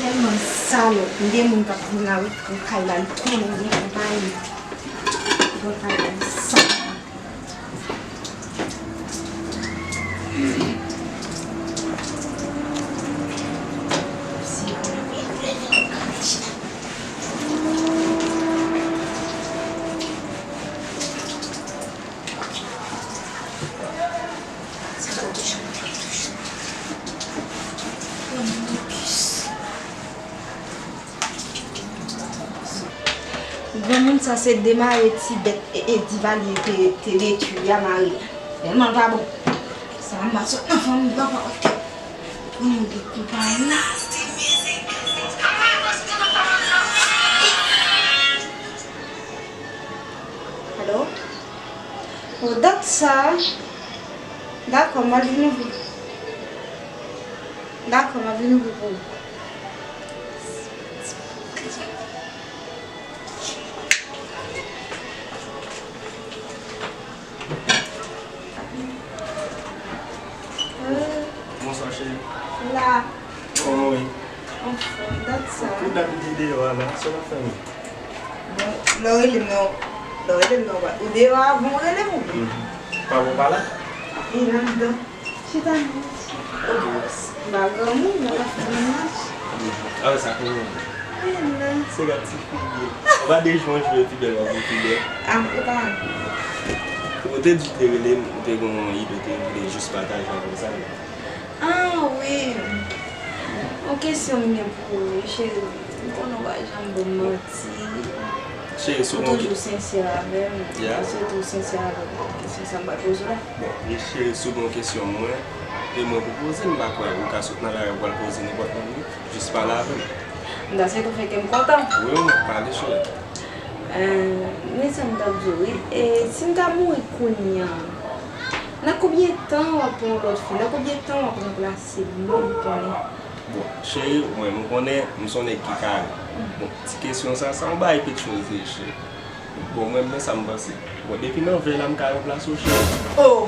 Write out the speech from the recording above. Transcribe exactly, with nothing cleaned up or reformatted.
Tèlman salòp, m gen moun k ap vin la, wi, pran kay la, li konnen m gen konpayi. Pran kay la, li salòp. Granmoun sa se demare ti bèt e, e Divalye te, te detwi a mare. Tèlman l pa bon. Sa m pa sot nan fanmi papa. Granmoun gen konpayi. Alo? O, dat sa. Dakò, m ap vin ouvri. Dakò, m ap vin ouvri pou ou. Bonswa, cheri. La. Kòman w ye? Anfòm, dat sa. Pou dat ou te deyò a la, sa w ap fè menm? Bon, lè w rele m nan, lè w rele m nan, ou deyò avan w rele m, ou byen? Mhm. Pa bon, pa la? Li anndan. Chita non. Ok, mèsi. M pa granmoun, m pa fè mennaj. Mhm. Apre sa, konnen. Wi, non. Se gad ti figi. Ou pa de jwe jwe pi bèl, w ap vin pi bèl. Ah, ou pa. Ou te di w te rele m, ou te gen yon ide, ou te vle jis pataje avè m sa, non? Ah, wi. Yon kesyon m gen pou ou, wi, cheri. M konnen w pa janm ban m manti. Cheri, si w Ou gen toujou kè- sensè avè m. Yeah. Paske w toujou sensè avè m. Kesyon sa m pral poze w la. Bon, e cheri, si w gen kesyon mwen, e mwen pou poze, m pa kwè ou ka sot nan lari, ou pral poze nenpòt moun, wi. Jis pale avè m. M ta swete w fè kè m kontan. Wi, wi, pale, cheri. Eh, men sa m t ap di w, wi. E si m ta mouri kounye a, nan konbyen tan w ap pran yon lòt fi? Nan konbyen tan w ap ranplase moun konnen? Bon, cheri, mwen, nou konnen, m se yon nèg ki kare. Bon, ti kesyon sa, sa yon bagay pete chòz ye, cheri. Bon, mwen, men sa m panse. Bon, depi nan vèy la, m ka ranplase w, cheri. Oh!